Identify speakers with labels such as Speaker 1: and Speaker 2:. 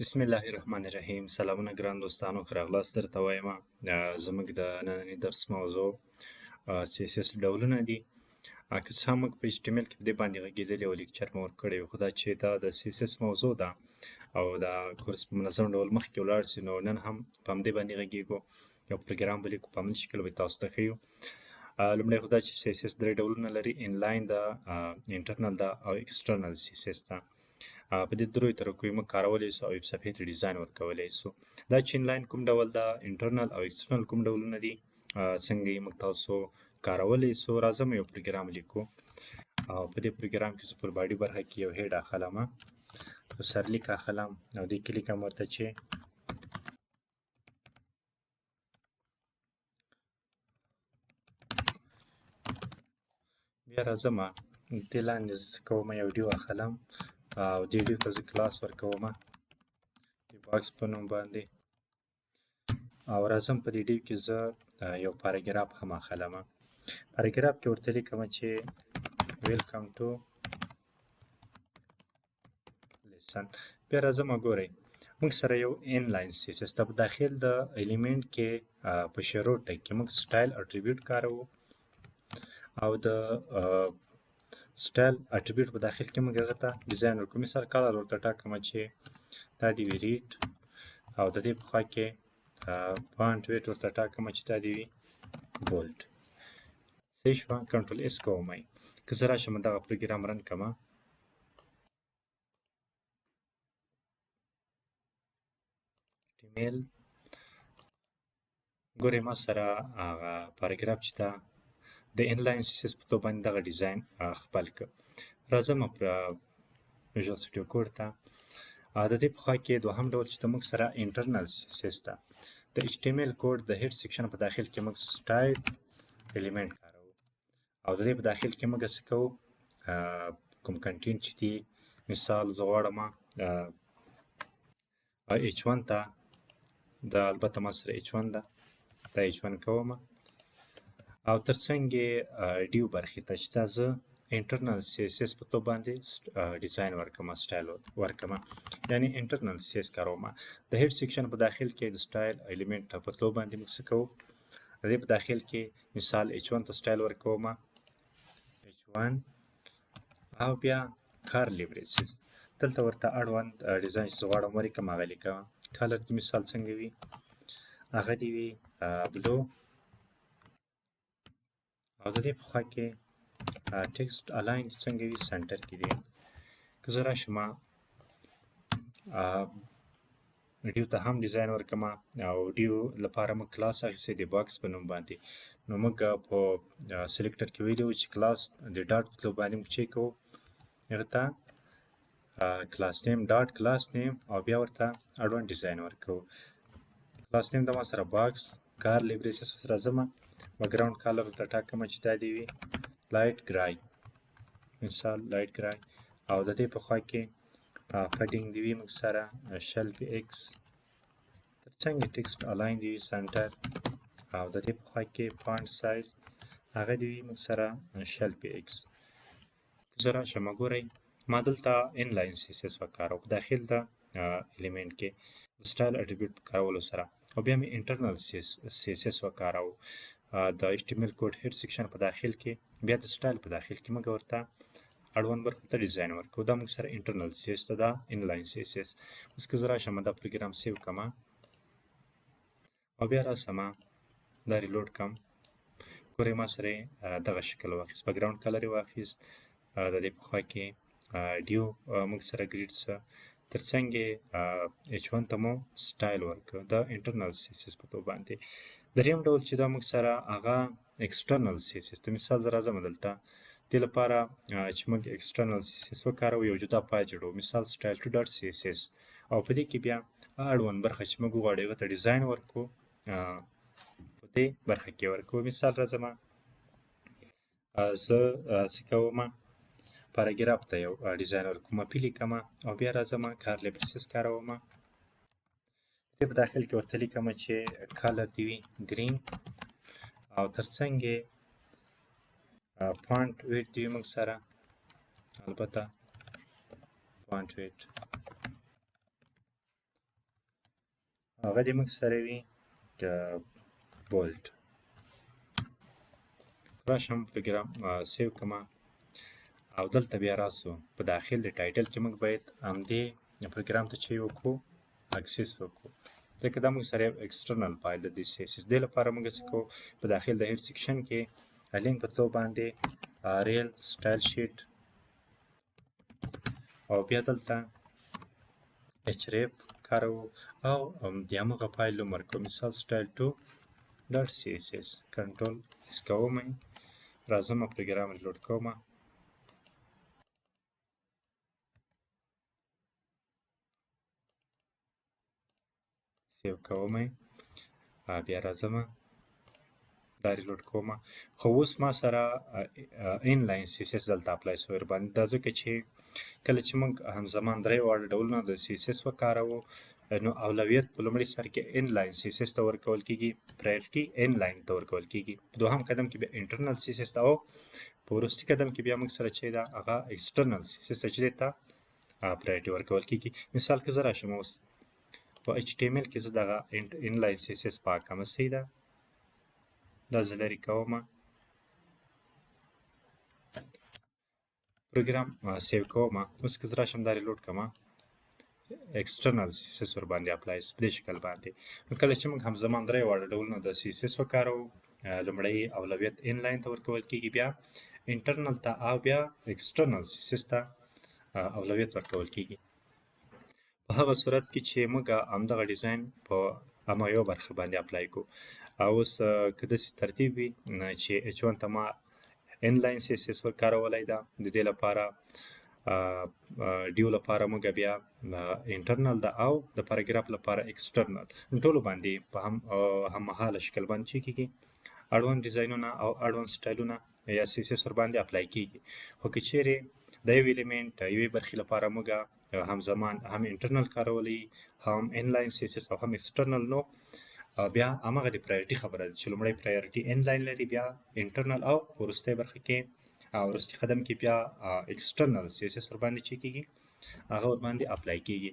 Speaker 1: بسم الله الرحمن الرحیم. سلامونه ګران دوستانو، ښه راغلاست درته وایم. زموږ د ننني درس موضوع CSS ډولونه دي. که څه هم موږ په HTML کې په دې باندې غږېدلي او لیکچر مو ورکړی، خو دا چې دا د CSS موضوع ده او دا کورس په منظم ډول مخکې ولاړ سي، نو نن هم په همدې باندې غږېږو. یو پروګرام به لیکو، په عملي شکل به تاسو ته ښیو. لومړی خو دا چې CSS درې ډولونه لري: انلاین ده، انټرنل ده او اکسټرنل CSS ده. په دې دریو طریقو یې موږ کارولی سو او ویب صفحې ته ډیزاین ورکولی سو. دا چې انلاین کوم ډول ده، انټرنل او اکسټرنل کوم ډولونه دي، څنګه یې موږ تاسو کارولی سو، راځم یو پروګرام لیکو. او په دې پروګرام کې زه پر body برخه کې یو head اخلم، یو سرلیک اخلم او دې کې لیکم ورته چې بیا راځم دې لاندې زه څه کوم، یو div اخلم او دې div ته زه کلاس ورکوم د box په نوم باندې، او راځم په دې div کې زه یو پاراګراف هم اخلم. پاراګراف کې ورته لیکم چې welcome to lesson. بیا راځم ګورئ موږ سره یو inline CSS ته په داخل د element کې په شروع tag کې موږ style attribute کاروو، او د style attribute په داخل کې موږ هغه ته ډیزاین ورکوو. مثال color ورته ټاکم چې دا دې وي red، او د دې په خوا کې font weight ورته ټاکم چې دا دې وي bold. صحیح شوه، control S کوم. که زه راشم دغه پروګرام run کړم، email ګورې ما سره هغه پاراګراف چې ده د inline CSS په توګه باندې دغه ډیزاین خپل کړ. راځم پر Visual Studio Code ته. د دې په خوا کې دوهم ډول چې موږ سره internal CSS ده، د HTML کوډ د head section په داخل کې موږ style element کاروو، او د دې په داخل کې موږ څه کوو، کوم content چې دی، مثال زه غواړم H1 ته دا، البته ما سره H1 ده، دا H1 کوم، او ترڅنګ یې div برخې ته چې دا زه internal CSS په توګه باندې ډیزاین ورکوم، سټایل ورکوم، یعنی internal CSS کاروم. د head section په داخل کې د style element په توګه باندې موږ څه کوو، د دې په داخل کې مثال H1 ته سټایل ورکوم، H1 او بیا curly braces، دلته ورته اړوند ډیزاین چې زه غواړم ولیکم هغه لیکم. color دې مثال څنګه وي، هغه دې وي blue، او د دې په خوا کې text align دې څنګه وي، center کې دی. که زه راشم div ته هم ډیزاین ورکم، او div لپاره موږ کلاس اخیستی د box په نوم باندې، نو موږ په selector کې ویلي وو چې کلاس د dot په تلو باندې موږ چې کوو هغه ته class name dot class name، او بیا ورته اړوند ډیزاین ورکوو. class name د ما سره box curly braces سره ځم، background color ورته ټاکم چې دا دې وي light gray، مثال light gray، او د دې په خوا کې padding دې وي موږ سره 20 px، ترڅنګ یې text align دې وي center، او د دې په خوا کې font size هغه دې وي موږ سره 20 px. زه راشم ګورئ ما دلته inline CSS وکاروه په داخل د element کې د style attribute په کارولو سره، او بیا مې internal CSS وکاروه د HTML code head section په داخل کې، بیا د سټایل په داخل کې موږ ورته اړوند برخو ته ډیزاین ورکوو. دا موږ سره internal CSS ته ده، inline CSS. اوس که زه راشم دا پروګرام save کړم او بیا راسم دا reload کړم، ګورئ ما سره دغه شکل واخیست، background color یې واخیست، د دې په خوا کې div موږ سره ګریډ سه، ترڅنګ یې H1 ته مو سټایل ورکړ د internal CSS په توګه باندې. دریم ډول چې دا موږ سره هغه external CSS ته، مثال زه راځم دلته دې لپاره چې موږ external CSS وکاروو یو جدا فایل جوړوو، مثال style two dot CSS، او په دې کې بیا اړوند برخه چې موږ وغواړو هغه ته ډیزاین ورکړو په دې برخه کې ورکوو. مثال راځم زه څه کوم، پاراګراف ته یو ډیزاین ورکوم، p لیکم او بیا راځم curly braces کاروم، دې په داخل کې ورته لیکم چې color دې وي green، او ترڅنګ یې font weight دې وي موږ سره، البته font weight هغه دې موږ سره وي bold. راشم پروګرام save کړم او دلته بیا راسو په داخل د title کې موږ باید همدې پروګرام ته چې وکړو، access وکړو، ځکه دا موږ سره یو external فایل د CSS. دې لپاره موږ څه کوو؟ په داخل د head section کې لینک په تلو باندې rel stylesheet او بیا دلته href کاروو او د همغه فایل نوم ورکوو، مثال style2.css. Control S کوم، راځم پروګرام reload کوم. save کوم، بیا راځم دا reload کوم. خو اوس ما سره inline CSS دلته apply سوی باندې دا، ځکه چې کله چې موږ همزمان درې واړه ډولونه د CSS وکاروو، نو اولویت په لومړي سر کې inline CSS ته ورکول کیږي، priority inline ته ورکول کیږي، په دوهم قدم کې بیا internal CSS ته، او په وروستي قدم کې بیا موږ سره چې دا هغه external CSS ته چې ته priority ورکول کیږي. مثال که زه راشم اوس په HTML کې زه دغه inline CSS پاک کړم، صحیح ده، دا زه لرې کوم، پروګرام save کوم. اوس که زه راشم دا reload کړم، external CSS ورباندې apply په دې شکل باندې. نو کله چې موږ همزمان درې واړه ډولونه د CSS وکاروو، لومړی اولویت inline ته ورکول کیږي، بیا internal ته او بیا external CSS ته اولویت ورکول کیږي. په هغه صورت کې چې موږ همدغه ډیزاین په هماغه یوه برخه باندې apply کوو. او اوس که داسې ترتیب وي چې H1 ته ما inline CSS وکارولی ده، د دې لپاره div لپاره موږ بیا internal ده او د پاراګراف لپاره external، ټولو باندې په هممهاله شکل باندې چې کېږي اړوند ډیزاینونه او اړوند سټایلونه یا CSS ورباندې apply کیږي. خو که چیرې د یو element یوې برخې لپاره موږ همزمان هم internal کارولی، هم inline CSS او هم external، نو بیا هماغه د priority خبره ده چې لومړی priority inline لري، بیا internal، او وروستۍ برخه کې وروستي قدم کې بیا external CSS ورباندې چې کېږي هغه ورباندې apply کیږي.